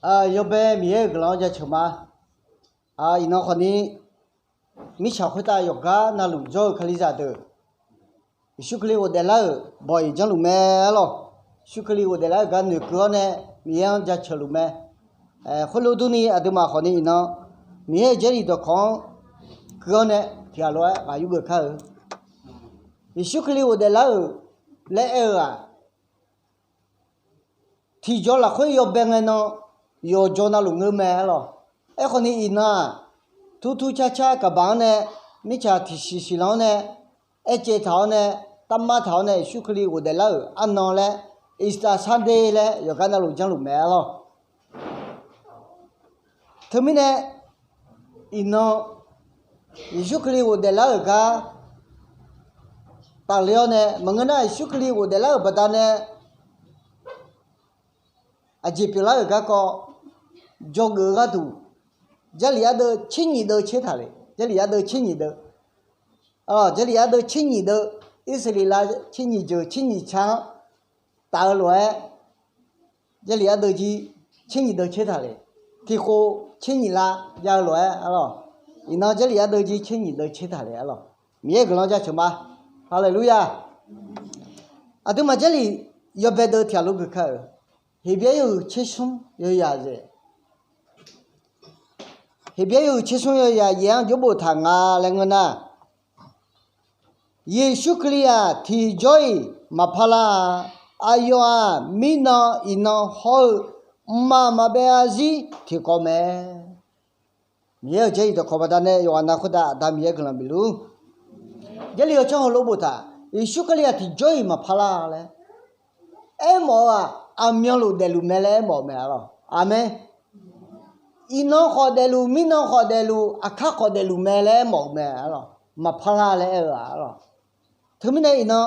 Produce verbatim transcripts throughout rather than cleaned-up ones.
Yawbae Miqyaer-euq guiqlanq-anr jaceuq ma. Iqnan khawfni, mirtsaq khoertav yawqgar navluf jawr-eu Kalizaq deuq, Yeqsur Kali ghofdaeflar-euq bawq-iq janrluf mae arlawr. Yeqsur Kali ghofdaeflar-euq gar noeqkeuv-awr nae Miqyaer-anr jaceuq luf mae. Khoerlof durni aqduimaf khawfni iqnan Miqyaer-euq Jarlif dawqkawq-anr keuv-awr nae tiqghaq lof-aer ghaq yurgeuf kar-eu. Yeqsur Kali ghofdaeflar-euq laer aer-eu-aq, tiqjaw lafkhoer yawbae ngae nan yawqjaw navluf ngeur mae arlawr. Aerkhawfni iqnan-aq, turtur carcar kaqbaq-anr nae, mirtsaq tiqsiq siqlanq-anr nae, aercaev taq-awr nae, tavmav taq-awr nae Yeqsur Kali ghofdaeflar-euq arnan laer, Easter Sunday laer yawqgar navluf janrluf mae arlawr. Teumirnae iqnan Yeqsur Kali ghofdaeflar-euq gar tafler-awr nae maqngeur nar, Yeqsur Kali ghofdaeflar-euq baqdanae aqjeq pyeuflar-euq garkawv dzawgeuf-eu gharduq, Jarlif ardeuv tser nyiq deuv tser taq le. Jarlif ardeuv tser nyiq deuv, Jarlif ardeuv tser nyiq deuv, Irsaqleqlav tser nyiq jeuq tser nyiq ca-anr taf-eu lof-aer, Jarlif ardeuv jir tser nyiq deuv tser taq le. Tiqkhof tser nyiq lav jav-eu lof-aer arlawr. Iqnan Jarlif ardeuv jir tser nyiq deuv tser taq le arlawr. Miqyaer guiqlanq jaceuq ma. Haleluya! Aqduimaf Jarlif yawbae deuv tiqghaq lof geuf kar-euq, Heqbyaer yawhuiq tser smr yawyaq zaeq, Heqbyaer yawhuiq tser smr yawyaq yaeq-anr jawrbof taq nga laer ngeur nar, Yeqsur Kali-aq tiqjawr-iq maqpar lar-a. Aqyawf-aq mirnan iqnan hawr-eu mqmaq maqbyav zarzir tiqkawv mae. Miqyaer-euq Jarlif dawqkawq baqdanae yawqghaq na khoertav Aqda Miqyaer guiqlanq bifluf-ur. Jarlif-eu tsawrhaq lof boftaq, Yeqsur Kali-aq tiqjawr-iq maqpar lar laer aermawf-eu-aq, aqmyanluf daefluf mae laer aermawf-eu mae arlawr. Aqmeq. Iqnan khawf daefluf, mirnan khawf daefluf, aqkar khawf daefluf mae laer aermawf-eu mae arlawr. Maqpar lar laer aer-eu-aq arlawr. Teumirnae iqnan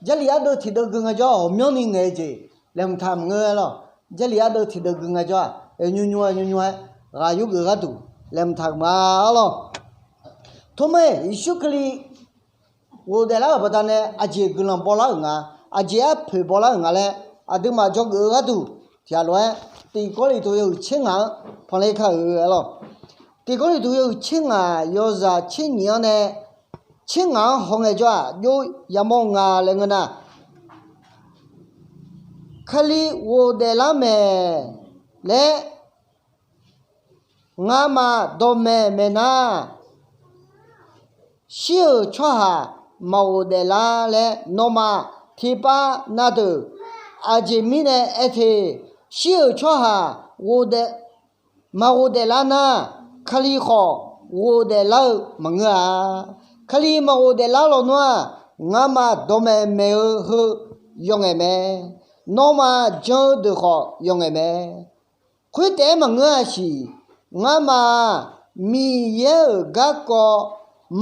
Jarlif ardeuv tiqdeuv gui ngaejawr-aq, ghawqmyanrni ngaeq-eu jeq laeqhmq taq maqngeur arlawr. Jarlif ardeuv tiqdeuv gui ngaejawr-aq, nymr nymr-aer nymr nymr-aer ghaq yurgeuf gharduq laeqhmq taq ma arlawr. Tormae Yeqsur Kali ghofdaeflar-euq baqdanae aqjeq guiqlanq bawlar-euq nga, aqjeq arpoeq bawlar-euq nga laer aqduimaf dzawgeuf-eu gharduq tiqghaq lof-aer, Tiq Gawrliqtu yawhuiq tser ngaq-anr panler kar-eu arlawr. Tiq Gawrliqtu yawhuiq tser ngaq yawzaq tser nyiq-anr nae tser ngaq-anr haw ngaejawr-aq, jov yamawr nga laer ngeur nar, Kali ghofdaeflar maeq laer ngamaf dawqmaeq maeq nar, shir-euq tsawrhaq maqghofdaef lar laer nawmaf tiqpav na deuq aqjeq mirnae aer te. Shir-euq tsawrhaq maqghofdaef lar nar, Kali khawf ghofdaef lar-eu maqngeur-a. Kali maqghofdaef lar lawnmr-aq, ngamaf dawqmaeq maeq-eu heu yawf ngaeq mae. Nawmaf jan-eu deuq khawf yawf ngaeq mae. Khoertaef-aer maqngeur-a siq. Ngamaf-aq, Miqyaer-euq garkawv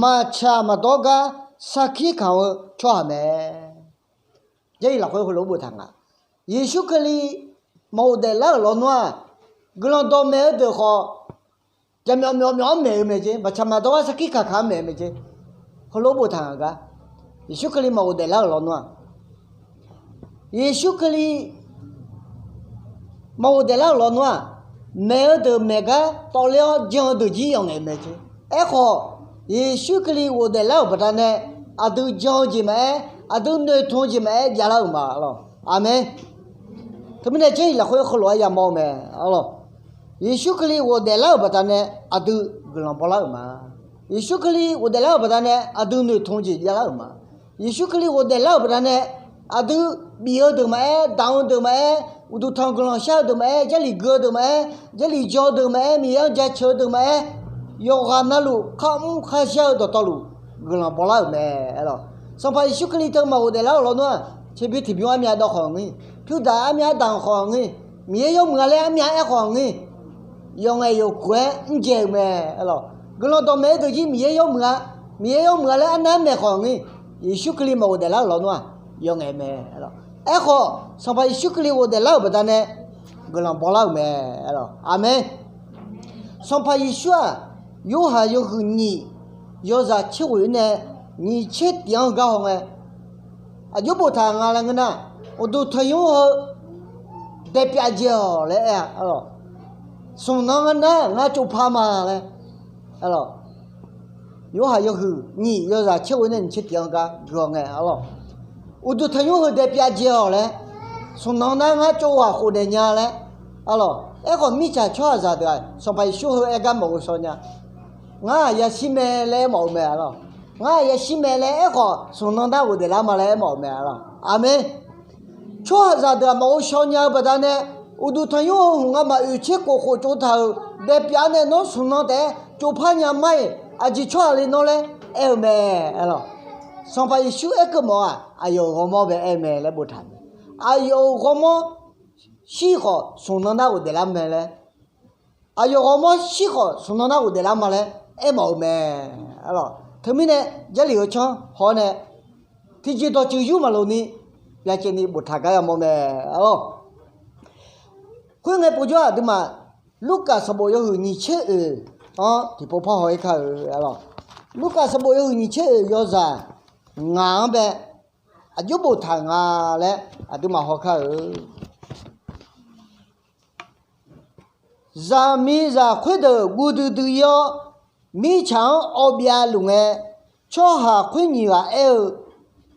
maqtsaq maqdawr gar sarkir kamq-eu tsawrhaq mae. Jarlif lafkhoer heulof-aer boftaq nga. Yeqsur Kali maqghofdaef lar-euq lawnmr-aq, guiqlanq dawqmaeq-eu deuq khawf, jaqmyawf myawf myawf-anr maeq-eu mae jeq, maqtsaq maqdawr gar sarkir kamq kamq-anr maeq-eu mae jeq. Heulof-aer boftaq nga gar, Yeqsur Kali maqghofdaef lar-euq lawnmr-aq, Yeqsur Kali maqghofdaef lar-euq lawnmr-aq, maeq-eu deuq maeq gar tawvler-awr jan-eu deuq jir yawf ngaeq mae jeq. Aerkhawf, Yeqsur Kali ghofdaef lar-euq baqdanae aqdui jan-eu jeq maqaer, aqdui noeqtmq-eu jeq maqaer javlar-euq ma lawq. Aqmeq. Teumirnae Jarlif lafkhoer heulof-aer yamawr-eu mae lawq. Yeqsur Kali ghofdaef lar-euq baqdanae aqdui guiqlanq bawlar-euq ma. Yeqsur Kali ghofdaef lar-euq baqdanae aqdui noeqtmq-eu jeq javlar-euq ma. Yeqsur Kali ghofdaef lar-euq baqdanae aqdui bif-eu deuq maqaer, damq-eu deuq maqaer, uqduq tanq guiqlanq shar-eu deuq maqaer, Jarlif gui-eu deuq maqaer, Jarlif jan-eu deuq maqaer, Miqyaer-anr jaceuq-eu deuq maqaer, yawqghaq navluf kharmr kharshar-eu dawqtawvluf guiqlanq bawlar-euq mae lawq. Sanqpaq Yeqsur Kali teu maqghofdaef lar-euq lawnmr-aq, tserbymr tiqbymr armyav dawv khawf ngir, pyurdaq armyav daq khawf ngir, Miqyaer yawmuiq-a laer armyav aer khawf ngir, yawf ngaeq yawf kuq-aer mr dzae-euq mae lawq. Guiqlanq dawqmaeq-eu deuq jir Miqyaer yawmuiq-a, Miqyaer yawmuiq-a laer arnavmr maeq khawf ngir, Yeqsur Kali maqghofdaef lar-euq lawnmr-aq, yawf ngaeq mae lawq. Aerkhawf, Sanqpaq Yeqsur Kali ghofdaef lar-euq baqdanae guiqlanq bawlar-euq mae lawq. Aqmeq. Sanqpaq Yeqsur-aq, Yorhaq yawhuiq nyiq yawzaq tser ghoeq-ir nae nyiq tser tif-anr gar haw ngae, aqjox boftaq nga laer ngeur nar, uqduq tanqnymr heu daepyav dzae-awq laer aer-a, arlawq. Smq nan ngar nar ngar tsovpar ma laer, arlawq. Yorhaq yawhuiq nyiq yawzaq tser ghoe nae nyiq tser tiq-anr gar guihaw ngae, arlawq. Uqduq tanqnymr heu daepyav dzae-awq laer, smq nan nar ngar tsov ghaq khofnaeq nya laer, arlawq. Aerkhawf, mirtsaq tsawrhaqzaq deuq-aq, Sanqpaq Yeqsur heu aer gar maqghov shaw nya. Ngar-aq yashir mae laer aer mawf-eu mae, arlawq. Ngar-aq yashir mae laer aerkhawf, smq nan nar ghofdaef lar ma laer aer mawf-eu mae, arlawq. Aqmeq. Tsawrhaqzaq deuq-aq maqghov shaw nya-eu baqdanae, uqduq tanqnymr heu hmq ngamaf oeq tser khof khof tsovtaq-euq daepyav-awr nae nawr smq nan taef-aer tsovpar nya ma-iq, aqjeq tsawrhaq le nawr laer aer-eu mae, arlawq. Sanqpaq Yeqsur aerkeuv mawf-aq, aqyawf-euq ghawrmawr bae aer mae laer boftaq-euq mae. Aqyawf-euq ghawrmawr shir khawf smq nan nar ghofdaef lar mae laer, aqyawf ghawrmawr shir khawf smq nan nar ghofdaef lar ma laer aer mawf-eu mae, arlawq. Teumirnae Jarlif heu canr haw-awr nae tiqjeq dawqtsuif yur maqloq ni byacaevni boftaq gar yamawr mae, arlawq. Khoerngae povjawr-aq, aqduimaf Lurkaf sanqbof yawhuiq nyiq tser oeq-anr tiqpov par haw-ir kar-eu, arlawq. Lurkaf sanqbof yawhuiq nyiq tser oeq yawzaq ngaq-anr bae aqjox boftaq nga laer aqduimaf haw kar-eu. Zaqmiqzaq khoerdeuq guv duidui-ir-awr, mirtsaq-anr awv byav luf ngae, tsawrhaq khoer nyiq ghaq aer-eu,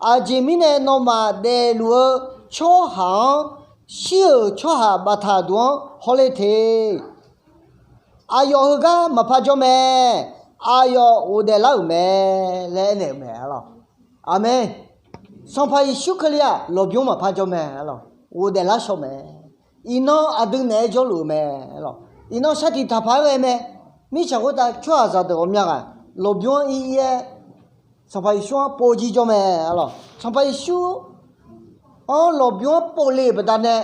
Aqjeq mirnae nawmaf daefluf-eu tsawrhaq-anr shir-euq tsawrhaq baftaq duq-anr hawle te. Aqyawf heugar maqpar jawr mae. Aqyawf ghofdaef lar-euq mae laer aernaeq-euq mae, arlawq. Aqmeq. Sanqpaq Yeqsur Kali-aq lawqbymr maqpar jawr mae, arlawq. Ghofdaef lar shaw mae. Iqnan aqdui naeq-aer jawrluf-eu mae, arlawq. Iqnan sar tiq taq paq-aer ghae mae. Mirtsaq khoertav tsawrhaqzaq deuq ghawqmya ghaq lawqbymr-anr ir ir-aer Sanqpaq Yeqsur-anr pov jir jawr mae, arlawq. Sanqpaq Yeqsur-anr lawqbymr-anr pov le-euq baqdanae,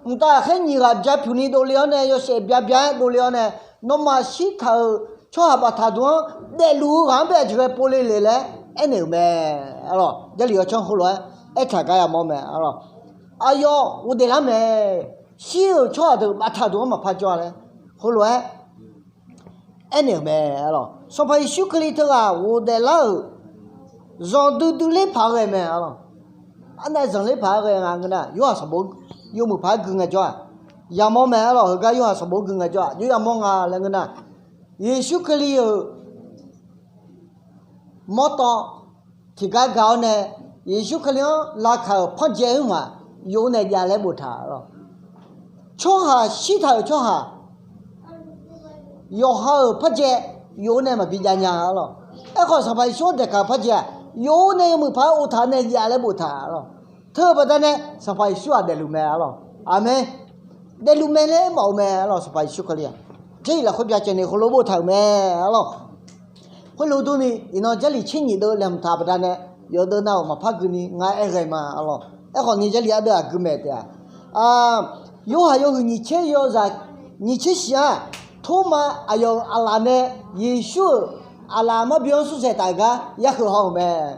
mqtav ghaqkhaer nyiq ghaq bya pyuq ni dovle-awr nae, yawshaef bya bya-aer dovle-awr nae, nawmaf shirtaq-euq tsawrhaq baftaq duq-anr daefluf-eu ghaq-anr bae aqjeq ghae pov le le laer aernaeq-euq mae, arlawq. Jarlif yawcanr heulof-aer aertaq gar yamawr mae, arlawq. Aqyawf ghofdaef lar mae. Shir-euq tsawrhaq deuq baftaq duq-anr maqpar jawr-a laer heulof-aer aernaeq-euq mae, arlawq. Sanqpaq Yeqsur Kali teughaq ghofdaef lar-euq zanqdui dui ler paq-aer ghae mae, arlawq. Arnav zanqler paq-aer ghae nga ngeur nar, Yorhaq sanqbof yawmuiq paq-aer gui ngaejawr-aq, yamawr mae, arlawq. Heugar Yorhaq sanqbof gui ngaejawr-aq, yawr yamawr nga laer ngeur nar, Yeqsur Kali-euq mawrtawv tiqgar ga-awr nae, Yeqsur Kali-anr lavkaq-euq panqjae-anr maq yov-awr nae jav laer boftaq, arlawq. Tsawrhaq shirtaq-euq tsawrhaq yawqha-euq panqjae yov-awr nae maqbi jav nya, arlawq. Aerkhawf, Sanqpaq Yeqsur-anr daeqkaq-euq panqjae-aq, yov-awr nae yawmuiq paq-aer ovtaq nae jav laer boftaq, arlawq. Teu-eu baqdanae Sanqpaq Yeqsur-aq daefluf mae, arlawq. Aqmeq. Daefluf mae laer aermawf-eu mae, arlawq. Sanqpaq Yeqsur Kali-aq, Jarlif lafkhoer byacaevni heulof boftaq-euq mae, arlawq. Khoerlof durni, iqnan Jarlif tser nyiq deuv laeqhmq taq-euq baqdanae, yawqdeuv nav-euq maqpar guini ngar aer ghae ma, arlawq. Aerkhawf ni Jarlif ardeuv-aq gui maeq taef-a. Yorhaq yawhuiq nyiq tser yawzaq nyiq tser shif-aq, Tormav aqyawf-euq aqlaf nae Yeqsur-euq aqlaf marbyan-anr smrsaeq taf-euq gar yarkheuv haw-euq mae.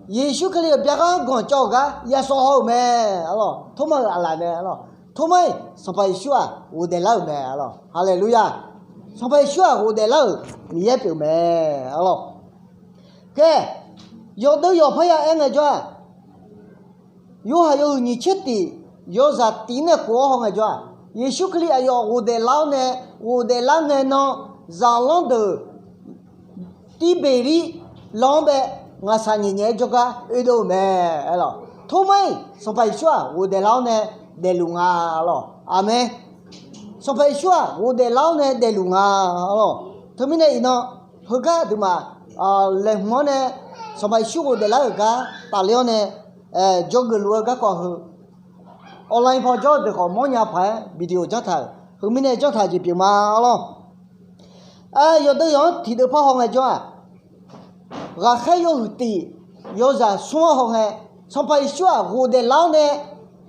Yeqsur Kali-euq byagar-anr ganq cawv-euq gar yashawr haw-euq mae, arlawq. Tormav-euq aqlaf nae, arlawq. Tormav-iq Sanqpaq Yeqsur-aq ghofdaef lar-euq mae, arlawq. Haleluya! Sanqpaq Yeqsur-aq ghofdaef lar-euq Miqyaer pyeuf mae, arlawq. Khaer, yawqdeuv yawq parya aer ngaejawr-aq, Yorhaq yawhuiq nyiq tser tif yawzaq tif nae khof-awr haw ngaejawr-aq, Yeqsur Kali aqyawf ghofdaef lar-awr nae, ghofdaef lar ngae nan, zaqlanr deuq Tirbeqlir lan-anr bae ngaqshaq nyiq nyaef-aer jawrgar oedov-euq mae, arlawq. Tormav-iq Sanqpaq Yeqsur-aq ghofdaef lar-awr nae daefluf nga, arlawq. Aqmeq. Sanqpaq Yeqsur-aq ghofdaef lar-awr nae daefluf nga, arlawq. Teumirnae iqnan heugar aqduimaf laeqhmq-anr nae Sanqpaq Yeqsur ghofdaef lar-euq gar tafler-awr nae, jawrgeuf luf-eu garkawv heu online paw jawr-eu deuq khawf mawrnya paq-aer video janrtaq-euq, heumirnae janrtaq jeq pyeuf ma, arlawq. Yawqdeuv yawq-anr tiqdeuv par haw ngaejawr-aq, ghaqkhaer yawhuiq tif yawzaq smr-anr haw ngae, Sanqpaq Yeqsur-aq ghofdaef lar-awr nae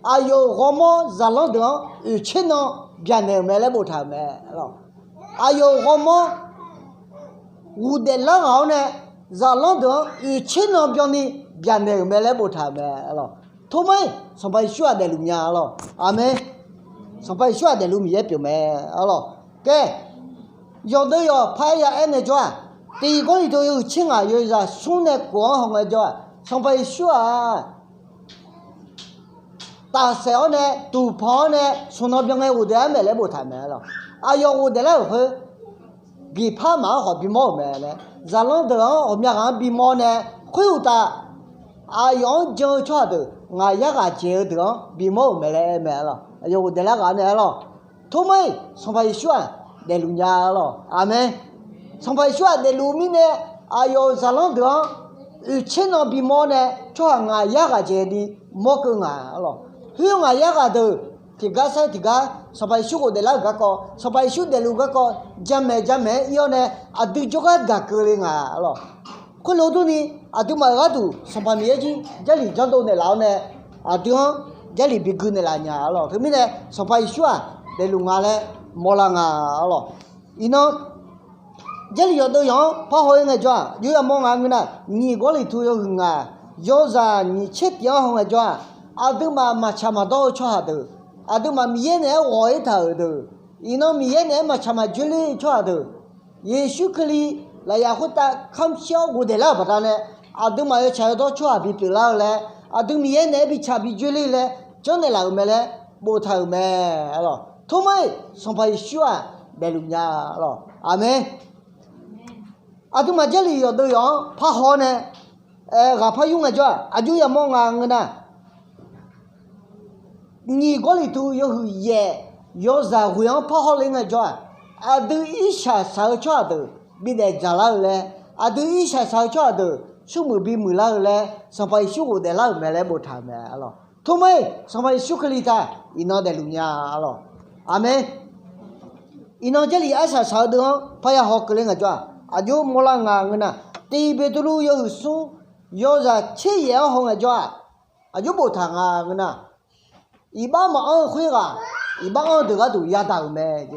aqyawf-euq ghawrmawr zaqlanr deuq-anr oeqtser nan byaqnaeq-euq mae laer boftaq-euq mae, arlawq. Aqyawf-euq ghawrmawr ghofdaef lar ghaq-awr nae zaqlanr deuq-anr oeqtser nan byanni byaqnaeq-euq mae laer boftaq-euq mae, arlawq. Tormav-iq Sanqpaq Yeqsur-aq daefluf nya, arlawq. Aqmeq. Sanqpaq Yeqsur-aq daefluf Miqyaer pyeuf mae, arlawq. Khaer, yawqdeuv yawq par-aer ya aer ngaejawr-aq, tiq Gawrliqtu yawhuiq tser ngaq yawzaq smr nae khof-anr haw ngaejawr-aq, Sanqpaq Yeqsur-aq tafsaef-awr nae, tuqpanq-awr nae, smq nan byan ngae ghofdaef-aer maeq laer boftaq-euq mae lawq. Aqyawf ghofdaef lar-euq khoer, giqpar maf-anr khawf bimawr-euq mae laer, zaqlanr deuq-anr ghawqmya ghaq-anr bimawr nae, khoeruqtaf, aqyawf-anr jan-eu tsawrhaq deuq ngaq yar ghaq dzaeq-eu deuq-anr bimawr-euq mae laer aer mae lawq. Aqyawf ghofdaef lar ghaq nae aer lawq. Tormar-iq Sanqpaq Yeqsur-aq daefluf nya lawq. Aqmeq. Sanqpaq Yeqsur-aq daefluf-eu mirnae, aqyawf-euq zaqlanr deuq-anr oeqtser nan bimawr nae, tsawrhaq ngaq yar ghaq dzaeq ni mawrkeuv nga lawq. Khoer ngaq yar ghaq deuq tiqgar saer tiqgar Sanqpaq Yeqsur ghofdaef lar-euq garkawv, Sanqpaq Yeqsur daefluf-eu garkawv, jamaeq jamaeq-aer ir-awr nae, aqdui jawrgar gaq keuvle nga lawq. Khoerlof durni, aqduimaf-euq gharduq Sanqpaq Miqyaer jir Jarlif janrdov naeqlaf-awr nae, aqdui-anr Jarlif bigui naeqlaf nya lawq. Teumirnae Sanqpaq Yeqsur-aq daefluf nga laer mawrlar nga lawq. Iqnan, Jarlif yawqdeuv yawq-anr parhaw-ir ngaejawr-aq, aqjox yamawr nga ngeur nar, nyiq Gawrliqtu yawhuiq ngaq, yawzaq nyiq tser tif-anr haw ngaejawr-aq, aqduimaf maqtsaq maqdawr-eu tsawrhaq deuq, aqduimaf Miqyaer naeq-aer ghawq-ir taq-euq deuq, iqnan Miqyaer naeq-aer maqtsaq maqjoer ler-eu tsawrhaq deuq, Yeqsur Kali lafyaq khoertav kamq shir-awr ghofdaef lar-euq baqdanae, aqduimaf yawtsaq yawdawr tsawrhaq bipyeuf lar-eu laer, aqdui Miqyaer naeq-aer bitsaq bijoer ler laer janrnaeq laf-euq mae laer boftaq-euq mae. Lawq, tormar-iq Sanqpaq Yeqsur-aq daefluf nya lawq. Aqmeq. Aqduimaf Jarlif yawqdeuv yawq-anr parhaw-awr nae, ghaq par yur ngaejawr-aq, aqjox yamawr nga ngeur nar, nyiq Gawrliqtu yawhuiq yaef, yawzaq ghoeq-anr parhaw le ngaejawr-aq, aqdui irshaq shaq-eu tsawrhaq deuq bidaef dzaqlar-eu laer, aqdui irshaq shaq-eu tsawrhaq deuq smrmuiq bimuiq lar-eu laer, Sanqpaq Yeqsur ghofdaef lar-euq mae laer boftaq-euq mae lawq. Tormar-iq Sanqpaq Yeqsur Kali taq iqnan daefluf nya lawq. Aqmeq. Iqnan Jarlif arsaq shaq-eu deuq-anr parya haw keuvle ngaejawr-aq, aqjox mawrlar nga ngeur nar, tiq Beqtuvluv yawhuiq smr, yawzaq tser yaef-anr haw ngaejawr-aq, aqjox boftaq nga ngeur nar, iqbax maqanr-eu khoerghaq, iqbax anr-eu deuq gharduq yadaq-euq mae.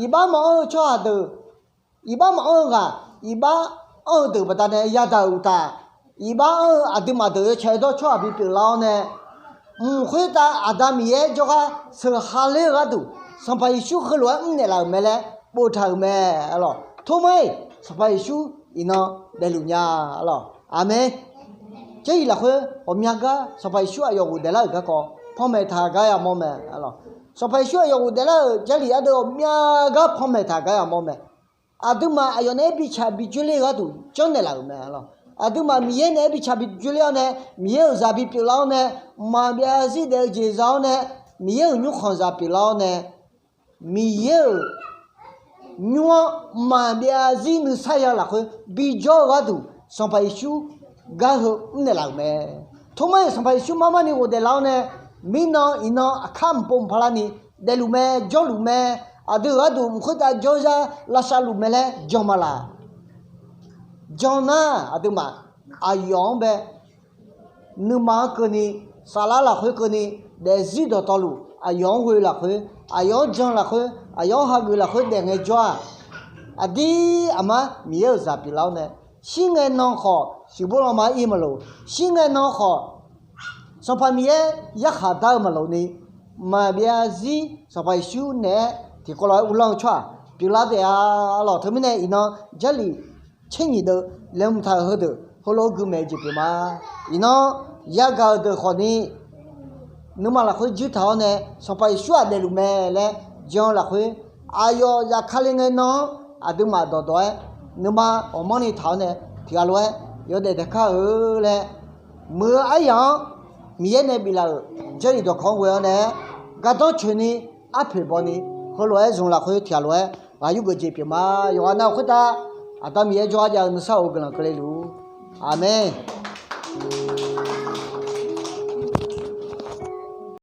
Iqbax maqanr-eu tsawrhaq deuq, iqbax maqanr-eu ghaq, iqbax anr-eu deuq baqdanae yadaq-euq uqtaf, iqbax anr-eu aqduimaf deuq yawtsaq yawdawr tsawrhaq bipyeuf lar-awr nae, mq khoertav Aqda Miqyaer jawrgar sheuq ha ler-eu gharduq, Sanqpaq Yeqsur heulof-aer mrnaeq laf-euq mae laer boftaq-euq mae. Lawq, tormar-iq Sanqpaq Yeqsur iqnan daefluf nya lawq. Aqmeq. Jarlif lafkhoer ghawqmya gar Sanqpaq Yeqsur aqyawf ghofdaeflar-euq garkawv panmaeq taq gar yamawr mae. Sanqpaq Yeqsur aqyawf ghofdaeflar-euq Jarlif ardeuv ghawqmya gar panmaeq taq gar yamawr mae. Aqduimaf aqyawf naeq-aer bitsaq bijoer ler-eu gharduq janrnaeq laf-euq mae lawq. Aqduimaf Miqyaer naeq-aer bitsaq bijoer ler-awr nae, Miqyaer-euq zaq bipyeuf lar-awr nae, maqbyav zarzir daef-eu jeq za-awr nae, Miqyaer-euq nymrkhanq zaq pyeuf lar-awr nae, Miqyaer-euq nymr-anr maqbyav zarzir nuisar ya lafkhoer bijawr-eu gharduq, Sanqpaq Yeqsur gar heu mrnaeq laf-euq mae. Tormar-iq Sanqpaq Yeqsur mar mar ni ghofdaef lar-awr nae, mirnan iqnan aqkar mqpov mqpar larni daefluf mae, jawrluf mae, aqdui-euq gharduq mq khoertav jawrzar lavsav luf mae laer jan ma laq? Jan nar, aqduimaf aqyawf-anr bae nuima-anr keuvni, saflar lafkhoer keuvni, daefzir dawqtawvluf aqyawf-anr ghoe lafkhoer, aqyawf-anr jan lafkhoer, aqyawf-anr hageuf lafkhoer daef ngaejawr-aq, aqdir aqmar Miqyaer-euq zaq pyeuflar-awr nae, shir ngae nan khawf siqbur lanma ir maqloq, shir ngae nan khawf Sanqpaq Miqyaer yarkhaq dar-eu maqloq ni, maqbyav zarzir Sanqpaq Yeqsur naeq-aer tiqkawv lof-aer uvlanr-eu tsawrhaq pyeuflar taef-a lawq. Teumirnae iqnan Jarlif tser nyiq deuv laeqhmq taq-euq heudeuq heulof-aer gui maeq-eu jeq pyeuf ma. Iqnan yagaq-euq deuq khawfni, nuima lafkhoer juir taq-awr nae Sanqpaq Yeqsur-aq daefluf mae laer jan-eu lafkhoer, aqyawf zafkale ngae nan-anr aqduimaf dawqdawq-aer nuima ghawqmanrni taq-awr nae tiqghaq lof-aer yawdaef daef kar-eu laer, muiq-eu aryaq-anr Miqyaer nae biflaf-euq Jarlif dawqkawq-anr ghoe-awr nae, gardanr coeqni arpoeq bawni heulof-aer zmq lafkhoer tiqghaq lof-aer ghaq yurgeuf jeq pyeuf ma. Yawqghaq nav-euq khoertav Aqda Miqyaer jawrgar jav-eu nuisar of guiqlanq keuvle luf-ur. Aqmeq.